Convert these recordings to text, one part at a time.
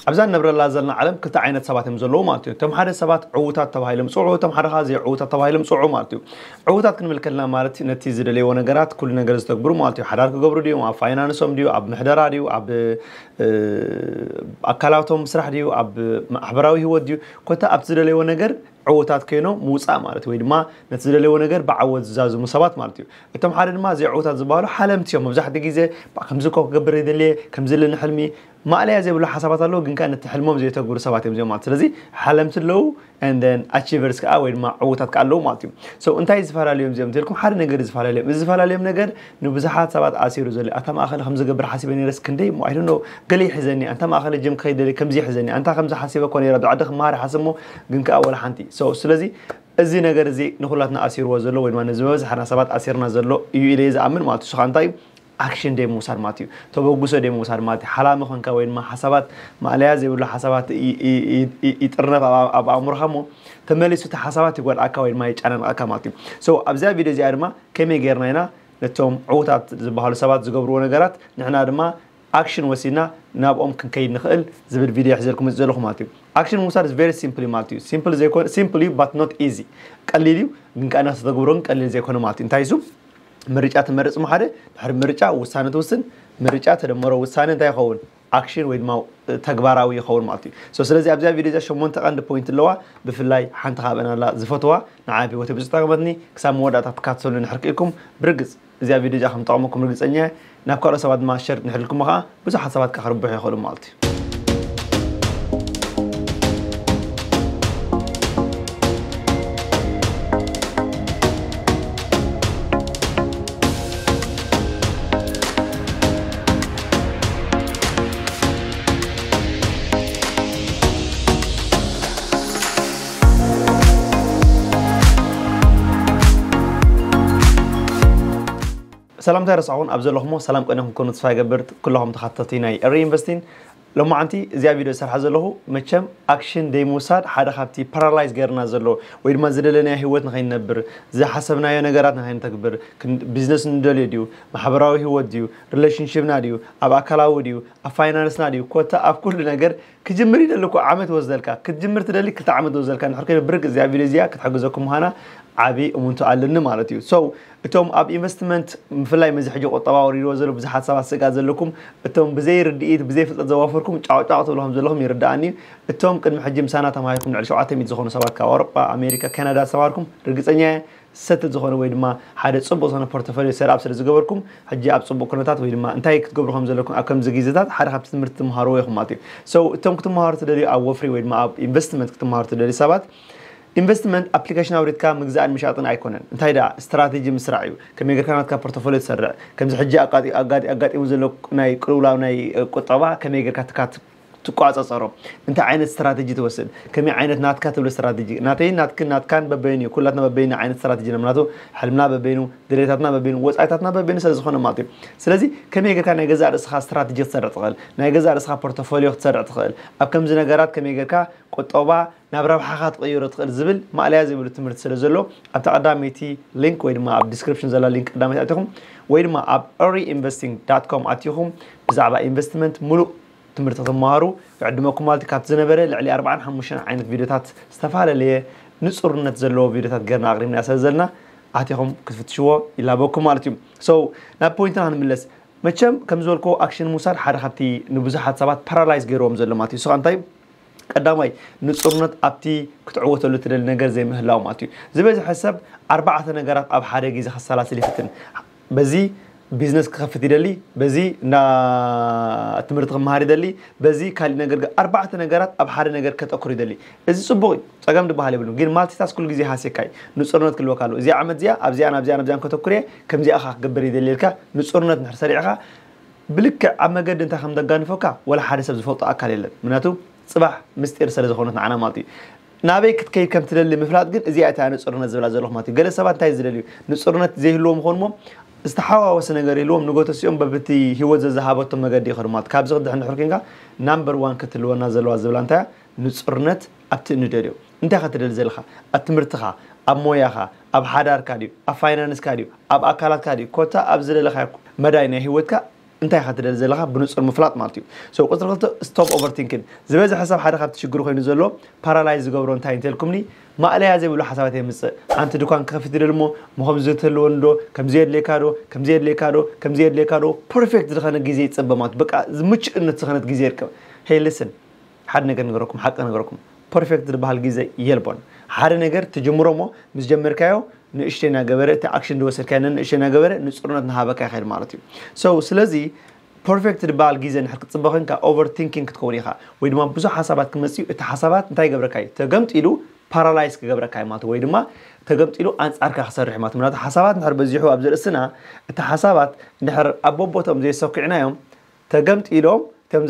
ኣብዛ ንነብረላ ዘለና ዓለም ክልተ ዓይነት ሰባት እዮም ዘለዉ ማለት እዩ። እቶም ሓደ ሰባት ዕዉታት ተባሂሎም ጽውዑ፣ እቶም ሓደ ኸዓ ዘይዕዉታት ተባሂሎም ጽውዑ ማለት እዩ። ዕዉታት ክንብል ከለና ማለት ነቲ ዝደለይዎ ነገራት ኩሉ ነገር ዝተግብሩ ማለት እዩ። ሓዳር ክገብሩ ድዩ፣ ኣብ ፋይናንሶም ድዩ፣ ኣብ ምሕደራ ድዩ፣ ኣብ ኣካላቶም ስራሕ ድዩ፣ ኣብ ማሕበራዊ ህይወት ድዩ፣ ኮታ ኣብቲ ዝደለይዎ ነገር ዕዉታት ኮይኖም ምውፃእ ማለት ወይ ድማ ነቲ ዝደለይዎ ነገር ብዓወት ዝዛዝሙ ሰባት ማለት እዩ። እቶም ሓደ ድማ ዘይዕዉታት ዝበሃሉ ሓለምቲ እዮም። መብዛሕትኡ ግዜ ከምዚ እኮ ክገብር ይደልየ፣ ከምዚ ኣለኒ ሕልሚ፣ ማእለያ ዘይብሉ ሓሳባት ኣለዉ፣ ግን ከዓ ነቲ ሕልሞም ዘይተግብሩ ሰባት እዮም እዚኦም ማለት። ስለዚ ሓለምቲ ኣለዉ፣ and then achievers ከዓ ወይ ድማ ዕዉታት ከዓ ኣለዉ ማለት እዩ። So እንታይ ዝፈላለዮም እዚኦም እንተልኩም ሓደ ነገር ዝፈላለዮም። እዚ ዝፈላለዮም ነገር ንብዙሓት ሰባት ኣሲሩ ዘሎ፣ ኣታ ማእኸል ከም ዝገብር ሓሲበ ነይረስ ክንደይ እሞ፣ I don't know፣ ገለ ይሕዘኒ፣ ኣንታ ማእኸል ጅም ክኸይድ ደልየ ከምዚ ይሕዘኒ፣ ኣንታ ከምዚ ሓሲበ እኮ ነይረ፣ ብዓዲ ክመሃር ይሓስብ እሞ ግን ከዓ ወላ ሓንቲ። So ስለዚ እዚ ነገር እዚ ንኹላትና ኣሲርዎ ዘሎ ወይ ድማ ንዝበዝሓና ሰባት ኣሲርና ዘሎ እዩ ኢለ እየ ዝኣምን ማለት እዩ። ንሱ ከዓ እንታይ እዩ? ኣክሽን ደይ ምውሳድ ማለት እዩ። ተበግሶ ደይ ምውሳድ ማለት እዩ። ሓላሚ ኮንካ ወይ ድማ ሓሳባት ማእለያ ዘይብሉ ሓሳባት ይጥርነፍ ኣብ ኣእምሮኻ እሞ ተመሊሱ እቲ ሓሳባት ይጎድኣካ ወይ ድማ ይጫነንቃካ ማለት እዩ። So ኣብዚኣ ቪድዮ እዚኣ ድማ ከመይ ጌርና ኢና ነቶም ዕዉታት ዝበሃሉ ሰባት ዝገብርዎ ነገራት ንሕና ድማ ኣክሽን ወሲድና ናብኦም ክንከይድ ንኽእል ዝብል ቪድዮ ይሕዘልኩም መፅእ ዘለኹ ማለት እዩ። ኣክሽን ምውሳድ is very simple ማለት እዩ። ሲምፕል ዘይኮነ፣ simple እዩ but not easy፣ ቀሊል እዩ ግን ከኣ እናተተግብሮን ቀሊል ዘይኮነ ማለት እዩ። እንታይ እሱ? ምርጫ ትመርጽ እሞ ሓደ፣ ድሕሪ ምርጫ ውሳነ ትውስን። ምርጫ ተደመሮ ውሳነ እንታይ ይኸውን? ኣክሽን ወይ ድማ ተግባራዊ ይኸውን ማለት እዩ። So ስለዚ ኣብዚኣ ቪድዮ እዚኣ ሸሞንተ ቀንዲ ፖይንት ኣለዋ። ብፍላይ ሓንቲ ካብአን ኣላ ዝፈትዋ፣ ንዓይ ኣብ ህይወተይ ብዙሕ ጠቐመትኒ። ክሳብ መወዳእታ ትካተሉኒ ሕርቂ ኢልኩም ብርግጽ እዚኣ ቪድዮ እዚኣ ከም ጠቕመኩም ርግጸኛ እየ። ናብ ካልኦት ሰባት ድማ ሸር ንሕልኩም ከዓ ብዙሓት ሰባት ከዓ ክርብሑ ይኽእሉ ማለት እዩ። ሰላምታ ረሳኹን ኣብ ዘለኹሞ ሰላም ቀኒኹም ኮኑ ተስፋ ይገብር። ኩለኹም ተኻተቲ ናይ ኤሪ ኢንቨስቲን ሎማዓንቲ እዚኣ ቪድዮ ዝሰርሓ ዘለኹ መቸም ኣክሽን ደይ ምውሳድ ሓደ ካብቲ ፓራላይዝ ገይርና ዘሎ ወይ ድማ ዝደለናዮ ህይወት ንኸይንነብር ዝሓሰብናዮ ነገራት ንኸይንተግብር ቢዝነስ ንደልዮ ድዩ፣ ማሕበራዊ ህይወት ድዩ፣ ሪሌሽንሽፕና ድዩ፣ ኣብ ኣካላዊ ድዩ፣ ኣብ ፋይናንስና ድዩ፣ ኮታ ኣብ ኩሉ ነገር ክጅምር ይደሊ እኮ ዓመት ወስደልካ ክትጅምር ትደሊ ክልተ ዓመት ወስደልካ እንድሕር ኮይኑ ብርግ እዚኣ ቪድዮ እዚኣ ክትሕግዘኩም ምዃና ዓብዪ እሙንቱ ኣለኒ ማለት እዩ። So እቶም ኣብ ኢንቨስትመንት ብፍላይ መዚ ሕጂ ቁጠባ ወሪድዎ ዘሎ ብዙሓት ሰባት ስጋ ዘለኩም እቶም ብዘይ ርድኢት ብዘይ ፍልጠት ዘዋፈርኩም ጫውጫው ትብሉ ከም ዘለኹም ይርዳኣኒ እዩ። እቶም ቅድሚ ሕጂ ምሳና ተማሂርኩም ልዕሊ ሸውዓተ ሚእቲ ዝኾኑ ሰባት ካብ ኣውሮጳ ኣሜሪካ ካናዳ ዝተማሃርኩም ርግፀኛ እየ ሰትል ዝኾነ ወይ ድማ ሓደ ፅቡቅ ዝኾነ ፖርቶፎሊዮ ሰራብ ስለ ዝገበርኩም ሕጂ ኣብ ፅቡቅ ኩነታት ወይ ድማ እንታይ ክትገብሩ ከም ዘለኩም ኣብ ከምዚ ግዜታት ሓደ ካብቲ ትምህርቲ ትምሃርዎ ኢኹም ማለት እዩ። So እቶም ክትመሃሩ ትደልዩ ኣብ ወፍሪ ወይ ድማ ኣብ ኢንቨስትመንት ክትመሃሩ ትደልዩ ሰባት ኢንቨስትመንት ኣፕሊኬሽን ኣውሪድካ ምግዛእን ምሻጥን ኣይኮነን። እንታይ ደኣ ስትራቴጂ ምስራዕ እዩ። ከመይ ጌርካ ናትካ ፖርቶፎሊዮ ትሰርዕ፣ ከምዚ ሕጂ ኣጋጢ- ኣጋጢ- ኣጋጢሙ ዘሎ ናይ ቅልውላው ናይ ቁጠባ ከመይ ጌርካ ትካት ትቋጻጸሮ፣ እንታይ ዓይነት ስትራቴጂ ትወስድ፣ ከመይ ዓይነት ናትካ ትብሎ ስትራቴጂ፣ ናተይን ናትክን ናትካን በበይኑ እዩ። ኩላትና በበይኑ ዓይነት ስትራቴጂ ኢና፣ ምክንያቱ ሕልምና በበይኑ፣ ድሌታትና በበይኑ፣ ወጻኢታትና በበይኑ ስለ ዝኾነ ማለት እዩ። ስለዚ ከመይ ጌርካ ናይ ገዛእ ርእስኻ ስትራቴጂ ክትሰርዕ ትኽእል፣ ናይ ገዛእ ርእስኻ ፖርቶፎሊዮ ክትሰርዕ ትኽእል፣ ኣብ ከምዚ ነገራት ከመይ ጌርካ ቁጠባ ናብ ረብሓኻ ትቕይሮ ትኽእል ዝብል ማእለያ ዘይብሉ ትምህርቲ ስለ ዘሎ ኣብታ ቀዳመይቲ ሊንክ ወይ ድማ ኣብ ዲስክሪፕሽን ዘላ ሊንክ ቀዳመይቲ ኣቲኹም ወይ ድማ ኣብ ኤሪ ኢንቨስቲንግ ዳት ኮም ኣቲኹም ብዛዕባ ኢንቨስትመንት ሙሉእ ትምህርቲ ክትመሃሩ ይዕድመኩም ማለት እዩ። ካብቲ ዝነበረ ልዕሊ ኣርባዓን ሓሙሽተን ዓይነት ቪድዮታት ዝተፈላለየ ንጹርነት ዘለዎ ቪድዮታት ጌርና ኣቕሪብና ስለ ዘለና ኣቲኹም ክትፍትሽዎ ይላበኩም ማለት እዩ። So ናብ ፖይንትና ክንምለስ መቸም ከም ዝበልክዎ ኣክሽን ምውሳድ ሓደ ካብቲ ንብዙሓት ሰባት ፓራላይዝ ገይርዎም ዘሎ ማለት እዩ። ንሱ እንታይ እዩ? ቀዳማይ ንጹርነት ኣብቲ ክትዕወተሉ ትደሊ ነገር ዘይምህላው ማለት እዩ። ዝበዝሐ ሰብ ኣርባዕተ ነገራት ኣብ ሓደ ግዜ ከሰላስል ይፍትን። በዚ ቢዝነስ ክኸፍት ይደሊ፣ በዚ እንዳ ትምህርቲ ክመሃር ይደሊ፣ በዚ ካሊእ ነገር ገ- ኣርባዕተ ነገራት ኣብ ሓደ ነገር ከተኩር ይደሊ። እዚ ጽቡቕ እዩ፣ ጸገም ዝበሃል የብሉን። ግን ማልቲታስክ ኩሉ ግዜ ሃሴካ እዩ። ንጹርነት ክልወካ ኣለዎ። እዚኣ ዓመት እዚኣ ኣብዚኣን ኣብዚኣን ኣብዚኣን ከተኩር እየ፣ ከምዚኣ ኢኻ ክገብር ይደሊ ኢልካ ንጹርነት እንድሕር ሰሪዕኻ ብልክዕ ኣብ መገዲ እንታይ ከም ዘጋንፈካ ወላ ሓደ ሰብ ዝፈልጦ ኣካል የለን። ምክንያቱ ጽባሕ ምስጢር ስለ ዝኾነት ንዓና ማለት እዩ። ናበይ ክትከይድ ከም ትደሊ ምፍላጥ ግን እዚኣ እታ ንጹርነት ዝብላ ዘለኹ ማለት እዩ። ገለ ሰባት እንታይ ዝደልዩ ንጹርነት ዘይህልዎም ይኾኑ እሞ ዝተሓዋወሰ ነገር ይህልዎም ንጎተሲኦም በብቲ ህይወት ዘዝሃበቶም መገዲ ይኸዱ ማለት እዩ። ካብዚ ክድሕን ድሕር ኮንካ ናምበር ዋን ክትህልወና ዘለዋ ዝብላ እንታይ እያ? ንጹርነት ኣብቲ እንደልዮ እንታይ ኢኻ ትደሊ ዘለኻ? ኣብ ትምህርትኻ፣ ኣብ ሞያኻ፣ ኣብ ሓዳርካ ድዩ፣ ኣብ ፋይናንስካ ድዩ፣ ኣብ ኣካላትካ ድዩ፣ ኮታ ኣብ ዝደለኻዮ መዳይ ናይ ህይወትካ እንታይ ኢኻ ትደሊ ዘለኻ ብንጹር ምፍላጥ ማለት እዩ። So ቁጽሪ ክልተ stop overthinking። ዝበዝሐ ሰብ ሓደ ካብቲ ሽግሩ ኮይኑ ዘሎ ፓራላይዝ ዝገብሮ እንታይ እንተልኩምኒ ማእለያ ዘይብሉ ሓሳባት የምጽእ። ሓንቲ ድኳን ክኸፍት ይደል እሞ ምኸም ዝተልወን ዶ ከምዚ የድልየካ ዶ ከምዚ የድልየካ ዶ ከምዚ የድልየካ ዶ ፐርፌክት ዝኾነ ግዜ ይጽበ ማለት በቃ ምቹእነት ዝኾነት ግዜ ይርከብ። Hey listen ሓደ ነገር ነገረኩም ሓቂ ነገረኩም ፐርፌክት ዝበሃል ግዜ የልቦን። ሓደ ነገር ትጅምሮ እሞ ምስ ጀመርካዮ ንእሽተይ እናገበረ እቲ ኣክሽን ዝወሰድካዮ ንእሽተይ እናገበረ ንፁርነት እናሃበካ ይኸድ ማለት እዩ። So ስለዚ ፐርፌክት ዝበሃል ግዜ ንድሕር ክትፅበ ኮይንካ ኦቨር ቲንኪንግ ክትከውን ኢኻ ወይ ድማ ብዙሕ ሓሳባት ክመፅእ እዩ። እቲ ሓሳባት እንታይ ይገብረካ እዩ? ተገምጢሉ ፓራላይዝ ክገብረካ እዩ ማለት ወይ ድማ ተገምጢሉ ኣንፃርካ ክሰርሕ ማለት ምክንያቱ ሓሳባት ንድሕር በዚሑ ኣብዚ ርእስና እቲ ሓሳባት ንድሕር ኣብ ቦቦቶም ዘይሰኪዕናዮም ተገምጢሎም እቶም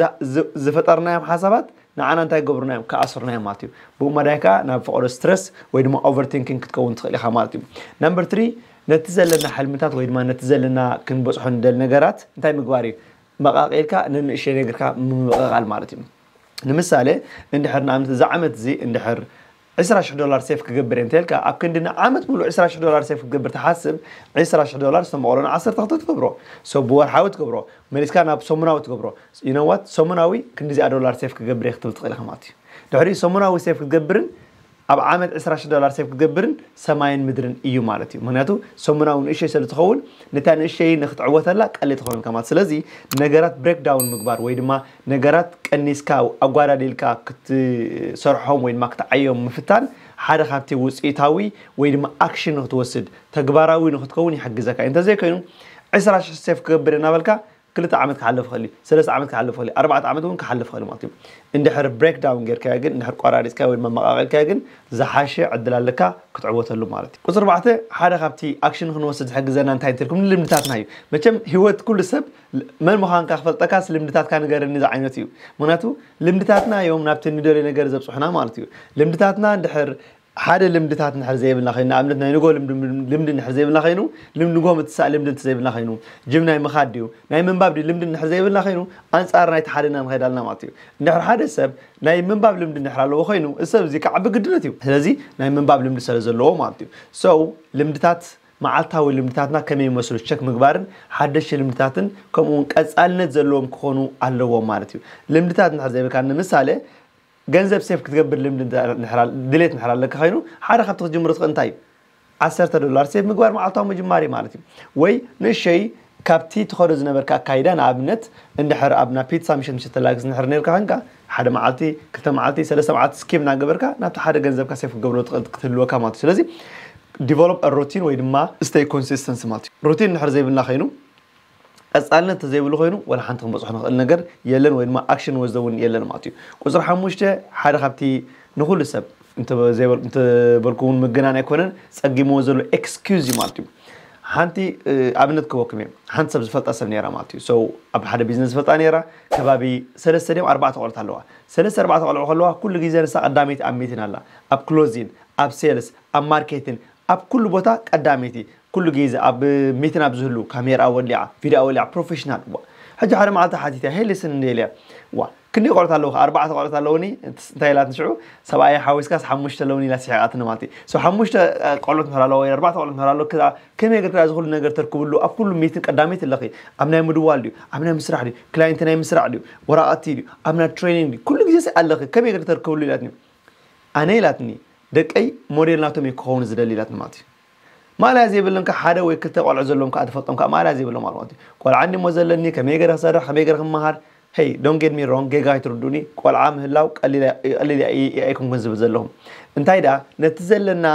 ዝፈጠርናዮም ሓሳባት ንዓና እንታይ ይገብሩና እዮም? ክኣስሩና እዮም ማለት እዩ። ብኡ መዳይ ከዓ ናብ ፈቐዶ ስትረስ ወይ ድማ ኦቨር ቲንኪንግ ክትከውን ትኽእል ኢኻ ማለት እዩ። ነምበር ትሪ ነቲ ዘለና ሕልምታት ወይ ድማ ነቲ ዘለና ክንበፅሖ ንደል ነገራት እንታይ ምግባር እዩ? መቃቂልካ ነንእሽተይ ነግርካ ምምቕቓል ማለት እዩ። ንምሳሌ እንድሕር ንኣብነት እዚ ዓመት እዚ እንድሕር ዕስራ ሽሕ ዶላር ሴፍ ክገብር እየ እንተልካ ኣብ ክንዲ ንዓመት ሙሉ ዕስራ ሽሕ ዶላር ሴፍ ክትገብር ትሓስብ ዕስራ ሽሕ ዶላር ዝተመቐሎ ንዓሰርተ ክልተ ትገብሮ ሰብ ብወርሓዊ ትገብሮ መሊስካ ናብ ሰሙናዊ ትገብሮ ይነዋት ሰሙናዊ ክንዲዚኣ ዶላር ሴፍ ክገብር እየ ክትብል ትኽእል ኢኻ ማለት እዩ። ድሕሪኡ ሰሙናዊ ሴፍ ክትገብርን ኣብ ዓመት ዕስራ ሽሕ ዶላር ሴፍ ክትገብርን ሰማይን ምድርን እዩ ማለት እዩ። ምክንያቱ ሰሙናዊ ንእሸይ ስለ ትኸውን ነታ ንእሸይ ንክትዕወተላ ቀሊ ትኸውን ከማት ስለዚ ነገራት ብሬክዳውን ምግባር ወይ ድማ ነገራት ቀኒስካ ኣጓዳዲልካ ክትሰርሖም ወይ ድማ ክትዓዮም ምፍታን ሓደ ካብቲ ውፅኢታዊ ወይ ድማ ኣክሽን ንክትወስድ ተግባራዊ ንክትከውን ይሕግዘካ። እንተዘይኮይኑ ዕስራ ሽሕ ሴፍ ክገብር እናበልካ ክልተ ዓመት ክሓልፍ ይኽእል እዩ፣ ሰለስተ ዓመት ክሓልፍ ይኽእል እዩ፣ ኣርባዕተ ዓመት እውን ክሓልፍ ይኽእል ማለት እዩ። እንድሕር ብሬክዳውን ጌርካዮ ግን እንድሕር ቆራሪፅካዮ ወይ ድማ መቃቂልካዮ ግን ዝሓሸ ዕድል ኣለካ ክትዕወተሉ ማለት እዩ። ቁፅሪ ኣርባዕተ ሓደ ካብቲ ኣክሽን ክንወስድ ዝሕግዘና እንታይ እንተልኩም ንልምድታትና እዩ። መቸም ህይወት ኩሉ ሰብ መን ምዃንካ ክፈልጠካስ ልምድታትካ ንገርኒ ዝዓይነቱ እዩ። ምክንያቱ ልምድታትና እዮም ናብቲ ንደልዮ ነገር ዘብፅሑና ማለት እዩ። ልምድታትና እንድሕር ሓደ ልምድታት እንድሕር ዘይብልና ኮይኑ ንኣብነት ናይ ንጎ ልምዲ እንድሕር ዘይብልና ኮይኑ ልምዲ ንጎ ምትሳእ ልምዲ እንተ ዘይብልና ኮይኑ ጅም ናይ ምኻድ ድዩ ናይ ምንባብ ድዩ ልምዲ እንድሕር ዘይብልና ኮይኑ ኣንፃር ናይቲ ሓደ ኢና ንኸይድ ኣለና ማለት እዩ። እንድሕር ሓደ ሰብ ናይ ምንባብ ልምዲ እንድሕር ኣለዎ ኮይኑ እዚ ሰብ እዚ ክዓቢ ግድነት እዩ። ስለዚ ናይ ምንባብ ልምዲ ስለ ዘለዎ ማለት እዩ። So ልምድታት መዓልታዊ ልምድታትና ከመይ ይመስሉ ቸክ ምግባርን ሓደሽቲ ልምድታትን ከምኡ እውን ቀፃልነት ዘለዎም ክኾኑ ኣለዎም ማለት እዩ። ልምድታት እንድሕር ዘይብልካ ንምሳሌ ገንዘብ ሴፍ ክትገብር ልምዲ ድሌት እንድሕር ኣለካ ኮይኑ ሓደ ካብቲ ክትጅምሮ ትኽእል እንታይ እዩ? ዓሰርተ ዶላር ሴፍ ምግባር መዓልታዊ ምጅማር እዩ ማለት እዩ። ወይ ንእሸይ ካብቲ ትኸዶ ዝነበርካ ኣካይዳ ንኣብነት እንድሕር ኣብ ናብ ፒትሳ ምሸት ምሸት ተላግስ እንድሕር ነርካ ኮንካ ሓደ መዓልቲ ክልተ መዓልቲ ሰለስተ መዓልቲ ስኪፕ እናገበርካ ናብቲ ሓደ ገንዘብካ ሴፍ ክትገብሮ ትኽእል ክትህልወካ ማለት እዩ። ስለዚ ዲቨሎፕ ሩቲን ወይ ድማ ስተይ ኮንሲስተንሲ ማለት እዩ። ሩቲን እንድሕር ዘይብልና ኮይኑ ቀፃልነት ተዘይብሉ ኮይኑ ወላ ሓንቲ ክንበፅሖ ንኽእል ነገር የለን ወይ ድማ ኣክሽን ወስደ እውን የለን ማለት እዩ። ቁፅሪ ሓሙሽተ ሓደ ካብቲ ንኩሉ ሰብ እንተበልኩ እውን ምግናን ኣይኮነን ፀጊምዎ ዘሎ ኤክስኪውዝ እዩ ማለት እዩ። ሓንቲ ኣብነት ክበኩም እየ። ሓንቲ ሰብ ዝፈልጣ ሰብ ነራ ማለት እዩ። So ኣብ ሓደ ቢዝነስ ዝፈልጣ ነራ ከባቢ ሰለስተ ድም ኣርባዕተ ቆልዑት ኣለዋ። ሰለስተ ኣርባዕተ ቆልዑ ከለዋ ኩሉ ግዜ ንሳ ቀዳመይቲ ኣብ ሚቲን ኣላ፣ ኣብ ክሎዚን፣ ኣብ ሴልስ፣ ኣብ ማርኬቲን፣ ኣብ ኩሉ ቦታ ቀዳመይቲ ኩሉ ግዜ ኣብ ሚትን ኣብ ዝህሉ ካሜራ ወሊዓ ቪድዮ ወሊዓ ፕሮፌሽናል ዋ ሕጂ ሓደ መዓልቲ ሓቲተ ሄልስን እንደ ኢልያ ዋ ክንደይ ቆልዑት ኣለውካ ኣርባዕተ ቆልዑት ኣለውኒ እንታይ ኢላት ንሽዑ ሰብኣየ ሓዊስካስ ሓሙሽተ ኣለውኒ ኢላ ስሒቓትኒ ማለት እዩ። So ሓሙሽተ ቆልዑት እንድሕር ኣለዎ ወይ ኣርባዕተ ቆልዑት እንድሕር ኣለዎ ከመይ ጌርካ እዚ ኩሉ ነገር ተርክብሉ ኣብ ኩሉ ሚትን ቀዳመይቲ ኣለኺ ኣብ ናይ ምድዋል ድዩ ኣብ ናይ ምስራሕ ድዩ ክላይንት ናይ ምስራሕ ድዩ ወራቐቲ ድዩ ኣብ ናይ ትሬኒንግ ድዩ ኩሉ ግዜ ኣለኺ ከመይ ጌርካ ተርክብሉ ኢላትኒ ኣነ ኢላትኒ ደቀይ ሞዴል ናቶም እዩ ክኸውን ዝደሊ ኢላትኒ ማለት እዩ። ማእለያ ዘይብለን ከ ሓደ ወይ ክልተ ቆልዑ ዘለዎም ከኣ ትፈልጦም ከኣ ማእለያ ዘይብሎም ኣለዉ ማለት እዩ። ቆልዓ እንዲሞ ዘለኒ ከመይ ገይረ ክሰርሕ ከመይ ገይረ ክመሃር Hey don't get me wrong ጌጋ ኣይትርዱኒ ቆልዓ ምህላው ቀሊል ኣይኮንኩን ዝብል ዘለኹ እንታይ ደኣ ነቲ ዘለና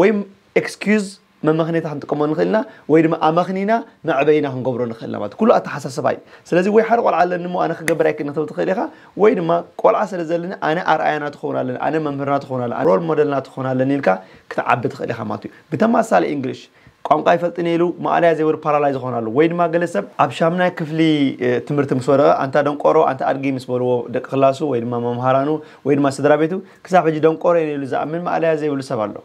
ወይ ኤክስኪዩዝ መመኽኔታ ክንጥቀሞ ንኽእል ኢና ወይ ድማ ኣመኽኒና መዕበይና ክንገብሮ ንኽእል ኢና ማለት ኩሉ ኣተሓሳስባ እዩ። ስለዚ ወይ ሓደ ቆልዓ ኣለኒ እሞ ኣነ ክገብር ኣይክእልን ክትብል ትኽእል ኢኻ ወይ ድማ ቆልዓ ስለ ዘለኒ ኣነ ኣርኣያና ትኸውን ኣለኒ ኣነ መምህርና ትኸውን ኣለኒ ሮል ሞደልና ትኸውን ኣለኒ ኢልካ ክትዓቢ ትኽእል ኢኻ ማለት እዩ። ብተማሳሊ እንግሊሽ ቋንቋ ይፈልጥን ኢሉ ማእለያ ዘይብሉ ፓራላይዝ ይኾን ኣሎ ወይ ድማ ገለ ሰብ ኣብ ሻምናይ ክፍሊ ትምህርቲ ምስ ወደቐ ኣንታ ደንቆሮ ኣንታ ኣድጊ ምስ በልዎ ደቂ ክላሱ ወይ ድማ መምሃራኑ ወይ ድማ ስድራ ቤቱ ክሳብ ሕጂ ደንቆሮ ኢሉ ዝኣምን ማእለያ ዘይብሉ ሰብ ኣሎ።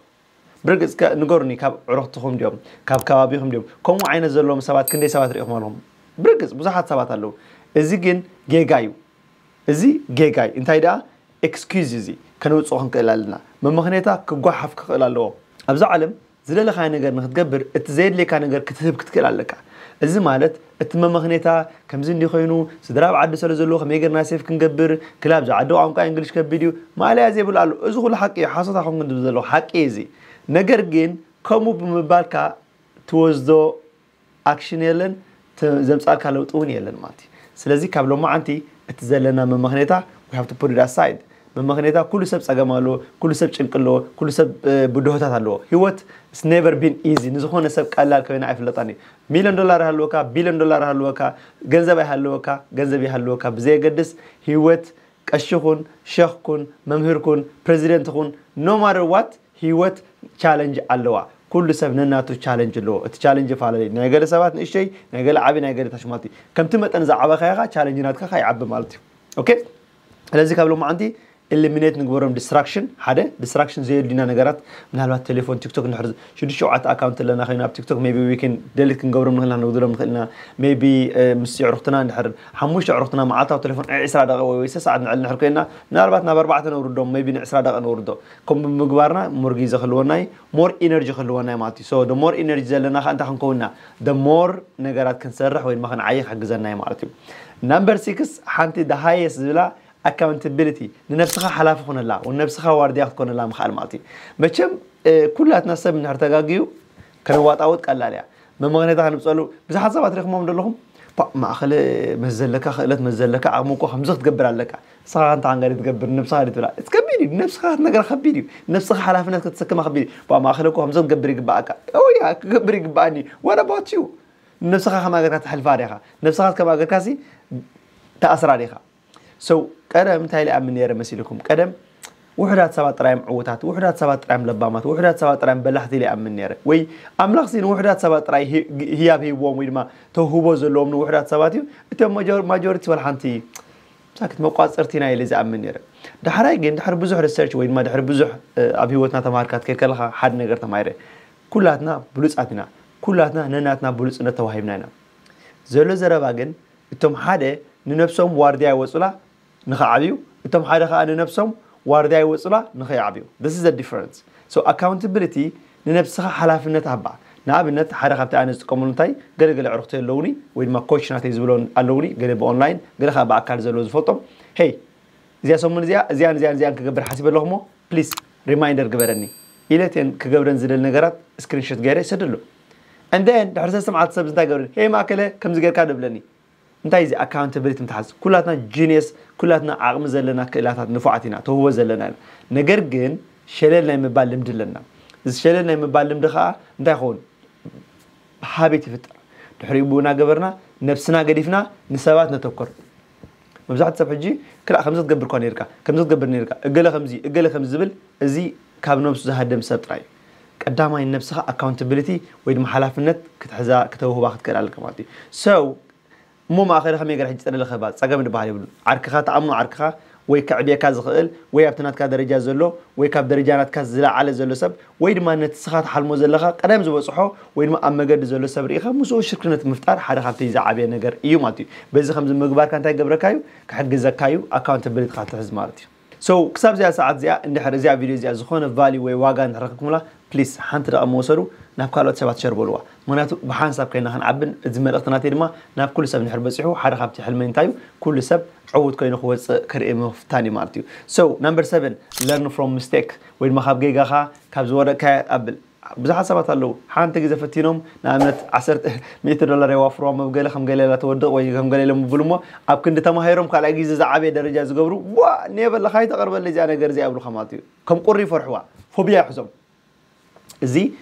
ብርግጽ ከ ንገሩኒ ካብ ዕሩኽትኹም ድዮም ካብ ከባቢኹም ድዮም ከምኡ ዓይነት ዘለዎም ሰባት ክንደይ ሰባት ርኢኹም ኣለኹም? ብርግጽ ብዙሓት ሰባት ኣለዉ። እዚ ግን ጌጋ እዩ። እዚ ጌጋ እዩ። እንታይ ደኣ ኤክስኪዩዝ እዚ ከነውጽኦ ክንክእል ኣለና። መመኽነይታ ክጓሓፍ ክኽእል ኣለዎ። ኣብዛ ዓለም ዝደለኻዮ ነገር ንክትገብር እቲ ዘየድልየካ ነገር ክትህብ ክትክእል ኣለካ። እዚ ማለት እቲ መመኽኔታ ከምዚ እንዲ ኮይኑ ስድራ ኣብ ዓዲ ስለ ዘለዎ ከመይ ጌርና ሴፍ ክንገብር ክላብ ዝዓዲ ቋንቋ እንግሊሽ ከቢድ እዩ ማለያ ዘይብሉ ኣሎ። እዚ ኩሉ ሓቂ እዩ። ሓሶት ኣኹም ግን ዘለኹ ሓቂ እዩ እዚ። ነገር ግን ከምኡ ብምባልካ ትወስዶ ኣክሽን የለን፣ ዘምፃልካ ለውጢ እውን የለን ማለት እዩ። ስለዚ ካብ ሎማዓንቲ እቲ ዘለና መመኽኔታ we have to put it aside። መመኽኔታ ኩሉ ሰብ ፀገም ኣለዎ፣ ኩሉ ሰብ ጭንቂ ኣለዎ፣ ኩሉ ሰብ ብድሆታት ኣለዎ። ህይወት it's never been easy። ንዝኾነ ሰብ ቀላል ኮይና ኣይፍለጣን እዩ። ሚሊዮን ዶላር ይሃልወካ፣ ቢሊዮን ዶላር ይሃልወካ፣ ገንዘብ ኣይሃልወካ፣ ገንዘብ ይሃልወካ ብዘየገድስ ህይወት ቀሺኹን ሸኽኩን መምህርኩን ፕሬዚደንትኹን no matter what ህይወት ቻለንጅ ኣለዋ። ኩሉ ሰብ ነናቱ ቻለንጅ ኣለዎ። እቲ ቻለንጅ ይፈላለዩ። ናይ ገለ ሰባት ንእሽተይ፣ ናይ ገለ ዓቢ፣ ናይ ገለ ታሽ ማለት እዩ። ከምቲ መጠን ዝዓበኻ ኢኻ ቻለንጅ ናትካ ከይዓቢ ማለት እዩ። ኦኬ፣ ስለዚ ካብ ሎማዓንቲ ኤሊሚኔት ንግበሮም ዲስትራክሽን። ሓደ ዲስትራክሽን ዘየድልና ነገራት፣ ምናልባት ቴሌፎን ቲክቶክ እንድሕር ሽዱሽተ ሸውዓተ ኣካውንት ኣለና ኮይና ኣብ ቲክቶክ maybe we can delete ክንገብሮም ንኽእልና፣ ንግድሎም ንኽእልና። maybe ምስ ኣዕሩኽትና እንድሕር ሓሙሽተ ኣዕሩኽትና መዓልታዊ ቴሌፎን ዕስራ ደቂቕ ወይ ወይ ሰዓት ንዕል እንድሕር ኮይና ምናልባት ናብ ኣርባዕተ ነውርዶም፣ maybe ንዕስራ ደቂቕ ነውርዶ። ከምኡ ብምግባርና more ግዜ ክህልወና እዩ፣ more ኢነርጂ ክህልወና እዩ ማለት እዩ። So the more ኢነርጂ ዘለና ከዓ እንታይ ክንከውንና? The more ነገራት ክንሰርሕ ወይ ድማ ክንዓይ ክሕግዘና እዩ ማለት እዩ። ናምበር ሲክስ ሓንቲ the highest ዝብላ ኣካውንታቢሊቲ፣ ንነብስኻ ሓላፊ ኮነላ፣ ንነብስኻ ዋርድያ ክትኮነላ ምኽኣል ማለት እዩ። መቸም ኩላትና ሰብ እንድሕር ተጋግዩ ከነዋጣውጥ ቀላል እያ። መመኽነታ ክንብፀሉ ብዙሓት ሰባት ሪኽሞም ዘለኹም ማእኸለ መዘለካ ክእለት መዘለካ ዓቕሚ እኮ ከምዚ ክትገብር ኣለካ። ንስኻ እንተ ሓንጋዲ ትገብር ንነብስኻ ዲ ትብላ እቲ ከቢድ እዩ። ንነብስኻ ክትነገር ከቢድ እዩ። ንነብስኻ ሓላፍነት ክትሰክማ ከቢድ እዩ። ማእኸለ እኮ ከምዚ ክትገብር ይግባኣካ። ያ ክገብር ይግባኣኒ። What about you? ንነብስኻ ከማገርካ ትሕልፋ ዲኻ? ነብስኻ ከማገርካ ሲ ተኣስራ ዲኻ? So ቀደም እንታይ ኢለ ኣምን ነይረ መሲልኩም? ቀደም ውሑዳት ሰባት ጥራይ እዮም ዕዉታት፣ ውሑዳት ሰባት ጥራይ እዮም ለባማት፣ ውሑዳት ሰባት ጥራይ እዮም በላሕቲ ኢለ ኣምን ነይረ። ወይ ኣምላኽ ሲ ንውሑዳት ሰባት ጥራይ ህያብ ሂብዎም ወይ ድማ ተውህቦ ዘለዎም ንውሑዳት ሰባት እዩ። እቶም ማጆሪቲ ወላ ሓንቲ ሳክት መቋፀርቲ ኢና ኢለ ዝኣምን ነይረ። ዳሕራይ ግን ድሕሪ ብዙሕ ሪሰርች ወይ ድማ ድሕሪ ብዙሕ ኣብ ህይወትና ተማሃርካ ትከድ ከለኻ ሓደ ነገር ተማሂረ። ኩላትና ብሉፃት ኢና። ኩላትና ነናትና ብሉፅነት ተዋሂብና ኢና። ዘሎ ዘረባ ግን እቶም ሓደ ንነብሶም ዋርድያ ይወፁላ ንኸዓብዩ፣ እቶም ሓደ ከዓ ንነብሶም ዋርድያ ይወፁላ ንኸይዓብዩ። This is the difference። So ኣካውንታቢሊቲ ንነብስኻ ሓላፍነት ሃባ። ንኣብነት ሓደ ካብቲ ኣነ ዝጥቀመሉ እንታይ ገለገለ ዕሩኽተይ ኣለውኒ ወይ ድማ ኮች ናተይ ዝብሎ ኣለውኒ ገለ ብኦንላይን ገለ ከዓ ብኣካል ዘለዎ ዝፈልጦም ሄይ እዚኣ ሰሙን እዚኣ እዚኣን እዚኣን እዚኣን ክገብር ሓሲበ ኣለኹሞ ፕሊስ ሪማይንደር ግበረኒ ኢለ እተን ክገብረን ዝደሊ ነገራት ስክሪንሾት ገይረ ይሰደሉ። And then ድሕሪ ሰለስተ መዓልቲ ሰብ እንታይ ገብረኒ ሄይ ማእከለ ከምዚ ጌርካ ደብለኒ እንታይ እዚ ኣካውንታብሊቲ ምትሓዝ? ኩላትና ጂኒየስ፣ ኩላትና ዓቕሚ ዘለና ክእላታት ንፉዓት ኢና፣ ተውህቦ ዘለና ኢና። ነገር ግን ሸለል ናይ ምባል ልምዲ ኣለና። እዚ ሸለል ናይ ምባል ልምዲ ከዓ እንታይ ይኸውን? ሃቢት ይፍጠር። ድሕሪኡ ብኡ እናገበርና ነብስና ገዲፍና ንሰባት ነተኩር። መብዛሕትኡ ሰብ ሕጂ ክላእ ከምዚ ትገብር እኳ ነይርካ፣ ከምዚ ትገብር ነይርካ፣ እገለ ከምዚ፣ እገለ ከምዚ ዝብል እዚ ካብ ነብሱ ዝሃደም ሰብ ጥራይ እዩ። ቀዳማይ ንነብስኻ ኣካውንታብሊቲ ወይ ድማ ሓላፍነት ክትሕዛ ክተውህባ ክትክእል ኣለካ ማለት እዩ። So እሞ ማእኸለ ከመይ ገይረ ሕጂ ፀለለ ክህባ? ፀገም ዝበሃል የብሉን። ዓርክኻ ትኣምኖ ዓርክኻ ወይ ከዕብየካ ዝኽእል ወይ ኣብቲ ናትካ ደረጃ ዘሎ ወይ ካብ ደረጃ ናትካ ዝለዓለ ዘሎ ሰብ ወይ ድማ ነቲ ንስኻ ትሓልሞ ዘለኻ ቀደም ዝበፅሖ ወይ ድማ ኣብ መገዲ ዘሎ ሰብ ርኢኻ ምስኡ ሽርክነት ምፍጣር ሓደ ካብቲ ዝዓበየ ነገር እዩ ማለት እዩ። በዚ ከምዚ ምግባርካ እንታይ ገብረካ እዩ? ክሕግዘካ እዩ። ኣካውንታብሊቲኻ ትሕዝ ማለት እዩ። So ክሳብ እዚኣ ሰዓት እዚኣ እንድሕር እዚኣ ቪድዮ እዚኣ ዝኾነ ቫልዩ ወይ ዋጋ እንድሕር ረኺብኩምላ ፕሊስ ሓንቲ ደቂቕ ምወሰዱ ናብ ካልኦት ሰባት ሸር በልዋ። ምኽንያቱ ብሓንሳብ ኮይና ክንዓብን እዚ መልእኽቲ ናተይ ድማ ናብ ኩሉ ሰብ እንድሕር በፂሑ ሓደ ካብቲ ሕልመይ እንታይ እዩ ኩሉ ሰብ ዕዉት ኮይኑ ክወፅእ ክርኢ ምፍታን እዩ ማለት እዩ። So number seven learn from mistake ወይ ድማ ካብ ጌጋኻ ካብ ዝወደቅካዮ ኣብል ብዙሓት ሰባት ኣለዉ ሓንቲ ግዜ ፈቲኖም ንኣብነት ዓሰርተ ሚእቲ ዶላር የዋፍርዋ መብገለ ከም ገለ ኢላ ተወድቕ ወይ ከም ገለ ኢሎም ይብሉ እሞ ኣብ ክንዲ ተማሂሮም ካልኣይ ግዜ ዝዓበየ ደረጃ ዝገብሩ ዋ ኔቨር ለኻይ ተቐርበለይ እዚኣ ነገር እዚኣ ይብሉኻ ማለት እዩ። ከም ቁሪ ይፈርሕዋ ፎብያ ይሕዞም። እዚ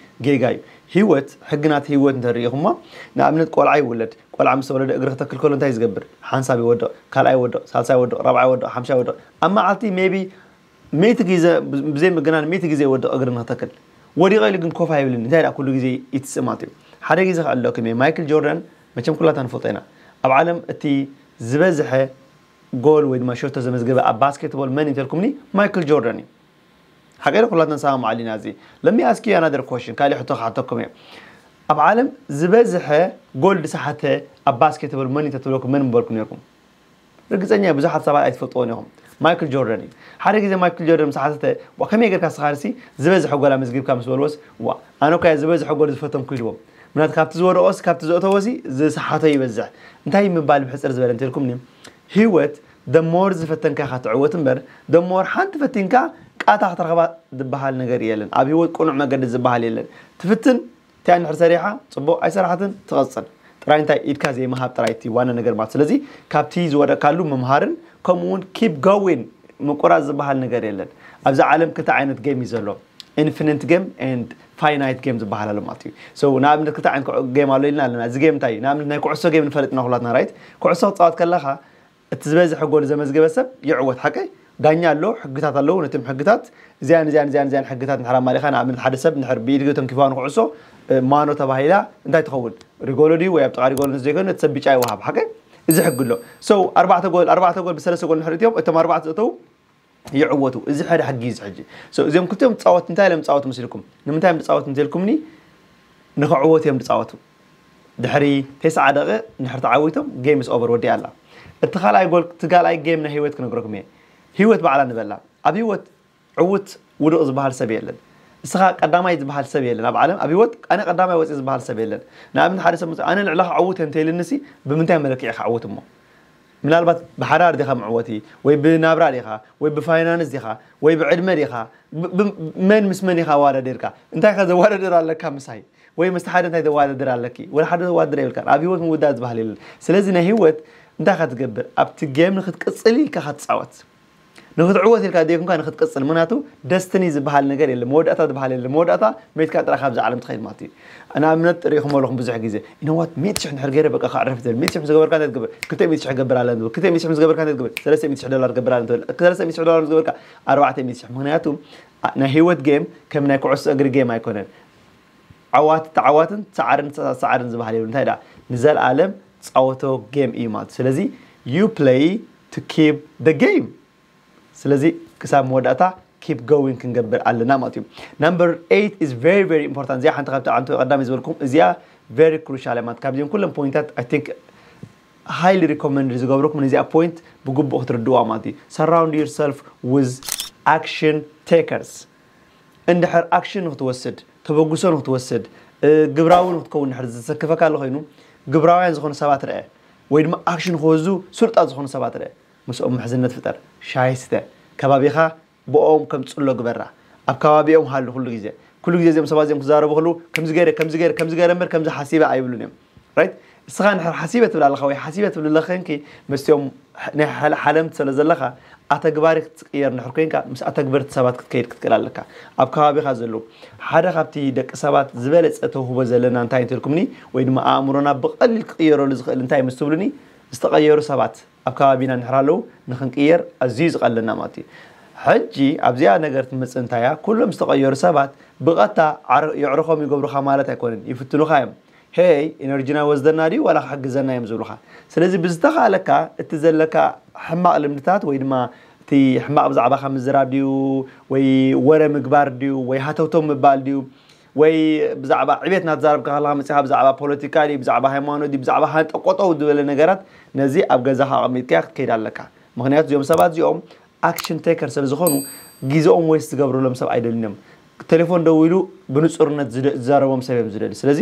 ጌጋ እዩ። ህይወት ሕግናት ህይወት እንተሪኢኹሞ ንኣብነት ቆልዓ ይውለድ ቆልዓ ምስ ተወለደ እግሪ ክተክል ከሎ እንታይ ዝገብር ሓንሳብ ይወድቕ ካልኣይ ይወድቕ ሳልሳይ ይወድቕ ራብዓይ ይወድቕ ሓምሻይ ይወድቕ ኣብ መዓልቲ ሜቢ ሚእቲ ግዜ ብዘይ ምግናን ሚእቲ ግዜ ይወድቕ እግሪ ንክተክል ወዲቐ ኢሉ ግን ኮፍ ኣይብልን እንታይ ደኣ ኩሉ ግዜ ይትስእ ማለት እዩ ሓደ ግዜ ክዕለኩም እየ ማይክል ጆርዳን መቸም ኩላታ ንፈልጦ ኢና ኣብ ዓለም እቲ ዝበዝሐ ጎል ወይ ድማ ሸቶ ዘመዝገበ ኣብ ባስኬትቦል መን እንተልኩምኒ ማይክል ጆርዳን እዩ ሓቀ ኩላትና ንሰማማዓሉ ኢና እዚ let me ask you another question ካሊእ ሕቶ ክሓተኩም እየ ኣብ ዓለም ዝበዝሐ ጎል ዝሰሓተ ኣብ ባስኬትቦል መን እንተትብለኩም መን ምበልኩም ነርኩም ርግፀኛ ብዙሓት ሰባት ኣይትፈልጥዎን ኢኹም ማይክል ጆርዳን እዩ ሓደ ግዜ ማይክል ጆርዳን ምስ ሓተተ ከመይ ጌርካ ስኻርሲ ዝበዝሐ ጎል ኣመዝጊብካ ምስ በልዎስ ዋ ኣነ እኳ ዝበዝሐ ጎል ዝፈተምኩ ኢልዎም ምክንያቱ ካብቲ ዝወደቆስ ካብቲ ዘእተወሲ ዝሰሓቶ ይበዝሕ። እንታይ ምባል ብሕፅር ዝበለ እንተልኩምኒ፣ ህይወት the more ዝፈተንካ ኢኻ ትዕወት እምበር፣ the more ሓንቲ ፈቲንካ ቃታ ክትረኽባ ዝበሃል ነገር የለን። ኣብ ህይወት ቅኑዕ መገዲ ዝበሃል የለን። ትፍትን እቲኣ እንድሕር ሰሪሓ ፅቡቅ፣ ኣይሰራሓትን ትቐፅል። ጥራይ እንታይ ኢድካ ዘይምሃብ ጥራይ እቲ ዋና ነገር ማለት። ስለዚ ካብቲ ዝወደቅካሉ ምምሃርን ከምኡ እውን keep going ምቁራፅ ዝበሃል ነገር የለን። ኣብዚ ዓለም ክልተ ዓይነት game እዩ ዘሎ፣ infinite game and finite game ዝበሃል ኣሎ ማለት እዩ። So ንኣብነት ክልተ ዓይነት ኩዕ- game ኣሎ ኢልና ኣለና። እዚ game እንታይ እዩ? ንኣብነት ናይ ኩዕሶ game ንፈልጥ ኢና ኩላትና፣ right? ኩዕሶ ክትፃወት ከለኻ እቲ ዝበዝሐ ጎል ዘመዝገበ ሰብ ይዕወት። ሓቀይ? ዳኛ ኣሎ፣ ሕግታት ኣለዉ። ነቶም ሕግታት እዚያን እዚያን እዚያን እዚያን ሕግታት እንድሕር ኣማሊኻ፣ ንኣብነት ሓደ ሰብ እንድሕር ብኢድ ተንኪፋ ንኩዕሶ ማኖ ተባሂላ እንታይ ትኸውን? ሪጎሎ ድዩ ወይ ኣብ ጥቓ ሪጎሎ ዘይኮነ እቲ ሰብ ቢጫ ይወሃብ። ሓቀይ? እዚ ሕጊ ኣሎ። So ኣርባዕተ ጎል ኣርባዕተ ጎል ብሰለስተ ጎል እንድሕር እትዮም እቶም ኣርባዕተ ዘእተዉ ይዕወቱ። እዚ ሓደ ሕጊ እዩ። እዚ ሕጂ So እዚኦም ክልቲኦም ፃወት እንታይ ኢሎም ፃወት መሲልኩም? ንምንታይ እዮም ዝፃወት እንተልኩምኒ፣ ንክዕወቱ እዮም ዝፃወቱ። ድሕሪ ተስዓ ደቂቕ እንድሕር ተዓዊቶም game is over፣ ወዲኣ ኣላ። እቲ ካልኣይ ጎል እቲ ካልኣይ game ናይ ህይወት ክነግረኩም እየ። ህይወት ባዕላ ንበላ። ኣብ ህይወት ዕውት ውዱቕ ዝበሃል ሰብ የለን። እስኻ ቀዳማይ ዝበሃል ሰብ የለን ኣብ ዓለም። ኣብ ህይወት ኣነ ቀዳማይ ወፂ ዝበሃል ሰብ የለን። ንኣብነት ሓደ ሰብ መፂኡ ኣነ ልዕላኻ ዕውት እየ እንተይልንሲ፣ ብምንታይ መለክዒ ክዕውት እሞ? ምናልባት ብሓዳር ዲኻ መዕወቲ፣ ወይ ብናብራ ዲኻ፣ ወይ ብፋይናንስ ዲኻ፣ ወይ ብዕድመ ዲኻ? መን ምስ መን ኢኻ ኣዋዳዲርካ? እንታይ ከ ዘዋዳድር ኣለካ ምሳይ? ወይ ምስቲ ሓደ እንታይ ዘዋዳድር ኣለኪ? ወላ ሓደ ዘዋድር የብልካን። ኣብ ህይወት ምውዳእ ዝበሃል የለን። ስለዚ ናይ ህይወት እንታይ ኢኻ ትገብር? ኣብቲ game ንክትቅፅል ኢልካ ኢኻ ትፃወት። ንክትዕወት ኢልካ ዘይኮንካ ንክትቅፅል። ምክንያቱ destiny ዝበሃል ነገር የለን፣ መወዳእታ ዝበሃል የለን። መወዳእታ መይትካ ጥራይ ካብዚ ዓለም ትኸይድ ማለት እዩ። ንኣብነት ርኢኹም ኣለኹም ብዙሕ ግዜ፣ you know what፣ ሚእቲ ሽሕ እንድሕር ገይረ በቃ ከዕርፍ ዝብል፣ ሚእቲ ሽሕ ምስ ገበርካ እንታይ ትገብር? ክልተ ሚእቲ ሽሕ ክገብር ኣለኒ ትብል። ክልተ ሚእቲ ሽሕ ምስ ገበርካ እንታይ ትገብር? ሰለስተ ሚእቲ ሽሕ ዶላር ክገብር ኣለኒ ትብል። ሰለስተ ሚእቲ ሽሕ ዶላር ምስ ገበርካ ኣርባዕተ ሚእቲ ሽሕ። ምክንያቱ ኣ- ናይ ህይወት game ከም ናይ ኩዕሶ እግሪ game ኣይኮነን። ዓዋት ተዓዋትን ሰዓርን ሰዓርን ዝበሃል የብሉ። እንታይ ደኣ ንዘለኣለም ፃወቶ game እዩ ማለት። ስለዚ you play to keep the game። ስለዚ ክሳብ መወዳእታ keep going ክንገብር ኣለና ማለት እዩ። Number eight is very very important። እዚኣ ሓንቲ ካብቲ ዓንቶ ቀዳሚ ዝበልኩም እዚኣ very crucial እያ ማለት። ካብዚኦም ኩሎም point ታት I think highly recommend ዝገብረኩም ነዚኣ point ብግቡእ ክትርድዋ ማለት እዩ። Surround yourself with action takers። እንድሕር action ንክትወስድ፣ ተበግሶ ንክትወስድ፣ እ፣ ግብራዊ ንክትከውን እንድሕር ዘሰክፈካ ኣሎ ኮይኑ፣ ግብራውያን ዝኾኑ ሰባት ርአ፣ ወይ ድማ action ክወስዱ ስሉጣት ዝኾኑ ሰባት ርአ። ምስኦም ምሕዝነት ፍጠር። ሻሂ ስተ። ከባቢኻ ብኦም ከም ፅሎ ግበራ። ኣብ ከባቢኦም ሃሉ ኩሉ ግዜ። ኩሉ ግዜ እዚኦም ሰባት እዚኦም ክዛረቡ ከለዉ ከምዚ ገይረ ከምዚ ገይረ ከምዚ ገይረ እምበር ከምዚ ሓሲበ ኣይብሉን እዮም። Right? እስኻ እንድሕር ሓሲበ ትብል ኣለኻ ወይ ሓሲበ ትብል ኣለኻ ኮንኪ፣ ምስቲኦም ናይ ሓለ- ሓለምቲ ስለ ዘለኻ ኣተግባሪ ክትቅየር እንድሕር ኮንካ ምስ ኣተግበርቲ ሰባት ክትከይድ ክትክእል ኣለካ። ኣብ ከባቢኻ ዘለዉ ሓደ ካብቲ ደቂ ሰባት ዝበለፀ ተውህቦ ዘለና እንታይ እንተልኩምኒ ወይ ድማ ኣእምሮና ብቐሊል ክቅየረሉ ዝኽእል እንታይ ምስ ትብሉኒ ዝተቐየሩ ሰባት ኣብ ከባቢና እንድሕር ኣለዉ ንክንቅየር ኣዝዩ ዝቐለና ማለት እዩ። ሕጂ ኣብዚኣ ነገር ትመፅእ እንታይ እያ? ኩሎም ዝተቐየሩ ሰባት ብቐጥታ ዓር- የዕርኾም ይገብሩኻ ማለት ኣይኮነን፣ ይፍትኑኻ እዮም። ሄይ ኢነርጂና ይወስደና ድዩ ዋላ ክሕግዘና እዮም ዝብሉኻ። ስለዚ ብዝተኻእለካ እቲ ዘለካ ሕማቕ ልምድታት ወይ ድማ እቲ ሕማቕ ብዛዕባኻ ምዝራብ ድዩ ወይ ወረ ምግባር ድዩ ወይ ሃተውተው ምባል ድዩ ወይ ብዛዕባ ዕቤት እናተዛረብካ ከለኻ መፂኻ ብዛዕባ ፖለቲካ ድዩ ብዛዕባ ሃይማኖት ድዩ ብዛዕባ ሃንጠቆጠው ዝበለ ነገራት ነዚ ኣብ ገዛኻ ኣቐሚጥካ ክትከይድ ኣለካ። ምክንያቱ እዚኦም ሰባት እዚኦም action taker ስለ ዝኾኑ ግዜኦም waste ዝገብሩሎም ሰብ ኣይደልዮም። ቴሌፎን ደዊሉ ብንፁርነት ዝደ- ዝዛረቦም ሰብ እዮም ዝደሊ። ስለዚ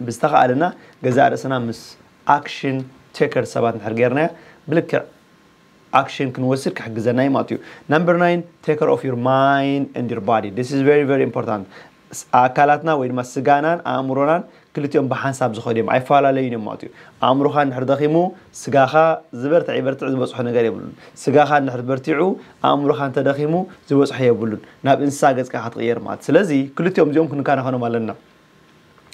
ብዝተኻእለና ገዛእ ርእስና ምስ action taker ሰባት እንድሕር ጌርናዮ ብልክዕ action ክንወስድ ክሕግዘና እዩ ማለት እዩ። Number nine, take care of your mind and your body. This is very very important። ስ- ኣካላትና ወይ ድማ ስጋናን ኣእምሮናን ክልቲኦም ብሓንሳብ ዝኸዱ እዮም፣ ኣይፈላለዩን እዮም ማለት እዩ። ኣእምሮኻ እንድሕር ደኺሙ ስጋኻ ዝበርትዕ ይበርትዕ ዝበፅሖ ነገር የብሉን። ስጋኻ እንድሕር በርቲዑ ኣእምሮኻ እንተደኺሙ ዝበፅሖ የብሉን። ናብ እንስሳ ገፅካ ክትቕየር ማለት። ስለዚ ክልቲኦም እዚኦም ክንከናኸኖም ኣለና።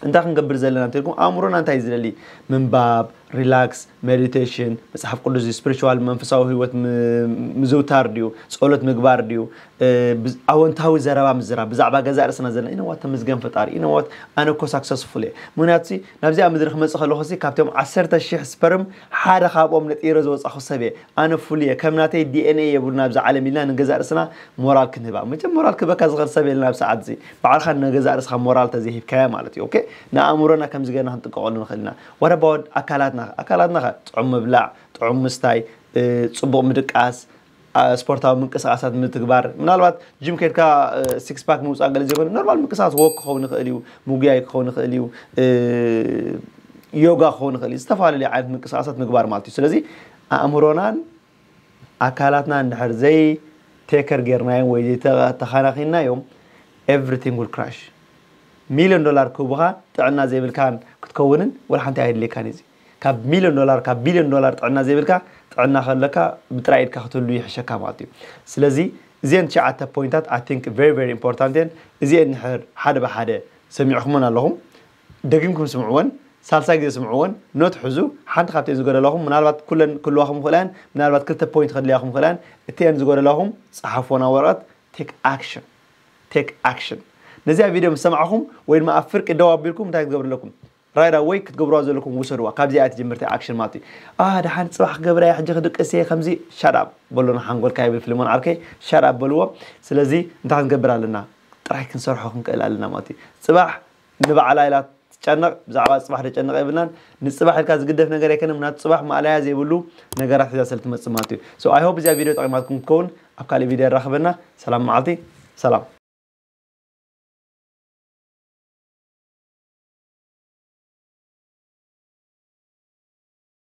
እንታይ ክንገብር ዘለና እንተልኩም ኣእምሮና እንታይ እዩ ዝደሊ? ምንባብ፣ ሪላክስ፣ ሜዲቴሽን፣ መፅሓፍ ቅዱስ፣ ስፒሪቹዋል መንፈሳዊ ህይወት ም- ምዝውታር ድዩ? ፀሎት ምግባር ድዩ? እ፣ ብዝ- ኣወንታዊ ዘረባ ምዝራብ ብዛዕባ ገዛእ ርእስና ዘለና ኢነዋት ተመስገን ፈጣሪ ኢነዋት ኣነ እኮ ሳክሰስፉል እየ። ምክንያቱ ናብዚኣ ምድሪ ክመፅእ ከለኹ ካብቶም ዓሰርተ ሺሕ ስፐርም ሓደ ካብኦም ነጢረ ዝወፃኹ ሰብ እየ። ኣነ ፍሉይ እየ፣ ከም ናተይ ዲኤንኤ የብሉን ኣብዚ ዓለም ኢልና ንገዛእ ርእስና ሞራል ክንህባ። መቸም ሞራል ክበካ ዝኽእል ሰብ የለን ኣብ ሰዓት እዚ። ባዕልኻ ንገዛእ ርእስኻ ሞራል ተዘይሂብካያ ማለት እዩ። ኦኬ፣ ንኣእምሮና ከምዚ ገርና ክንጥቀቐሉ ንኽእል ኢና። What about ኣካላትና? ኣካላትና ኸ ጥዑም ምብላዕ፣ ጥዑም ምስታይ፣ እ፣ ፅቡቕ ምድቃስ፣ ስፖርታዊ ምንቅስቃሳት ምትግባር፣ ምናልባት ጅም ከድካ ሲክስ ፓክ ምውፃእ ገለ ዘይኮነ፣ ኖርማል ምንቅስቃስ፣ ወክ ክኸውን ይኽእል እዩ፣ ምጉያይ ክኸውን ይኽእል እዩ፣ ዮጋ ክኸውን ይኽእል እዩ፣ ዝተፈላለዩ ዓይነት ምንቅስቃሳት ምግባር ማለት እዩ። ስለዚ ኣእምሮናን ኣካላትና እንድሕር ዘይ ቴከር ጌርናዮም ወይ ዘይተኻናኺናዮም፣ everything will crash። ሚሊዮን ዶላር ክህቡኻ ጥዕና ዘይብልካን ክትከውንን ወላ ሓንቲ ኣይድልየካን እዩ። ካብ ሚሊዮን ዶላር፣ ካብ ቢሊዮን ዶላር ጥዕና ዘይብልካ፣ ጥዕና ከለካ ብጥራይ ኢድካ ክትህሉ ይሕሸካ ማለት እዩ። ስለዚ እዚአን ትሽዓተ ፖይንታት I think very very important እየን። እዚአን እንድሕር ሓደ ብሓደ ሰሚዕኹመን ኣለኹም፣ ደጊምኩም ስምዕወን፣ ሳልሳይ ግዜ ስምዕወን፣ ኖት ሕዙ። ሓንቲ ካብተን ዝጎደላኹም፣ ምናልባት ኩለን ክልዋኹም ይኽእላ እየን፣ ምናልባት ክልተ ፖይንት ከድልያኹም ይኽእላ እየን። እተን ዝጎደላኹም ፀሓፍወን ኣብ ወረቐት። ቴክ ኣክሽን፣ ቴክ ኣክሽን። ነዚኣ ቪድዮ ምስ ሰማዕኹም ወይ ድማ ኣብ ፍርቂ ደው ኣቢልኩም እንታይ ክትገብሩ ኣለኩም? ራይዳ ወይ ክትገብሩዋ ዘለኩም ውሰድዋ። ካብዚኣ ትጅምርቲ ኣክሽን ማለት እዩ። ኣ ደሓን ፅባሕ ክገብራ እየ፣ ሕጂ ክድቅስ እየ፣ ከምዚ ሻዳብ በሎ ንሓንጎልካ ይብል ፍልሞን ዓርከይ። ሻዳብ በልዎ። ስለዚ እንታይ ክንገብር ኣለና? ጥራይ ክንሰርሖ ክንክእል ኣለና ማለት እዩ። ፅባሕ ንባዕላ ኢላ ትጨነቕ፣ ብዛዕባ ፅባሕ ደጨነቕ የብልናን። ንፅባሕ ኢልካ ዝግደፍ ነገር ኣይኮነን፣ ምክንያቱ ፅባሕ ማእለያ ዘይብሉ ነገራት ሒዛ ስለ ትመፅእ ማለት እዩ። So I hope እዚኣ ቪድዮ ጠቒማትኩም ክትከውን። ኣብ ካልእ ቪድዮ የራኽበና። ሰላም መዓልቲ፣ ሰላም።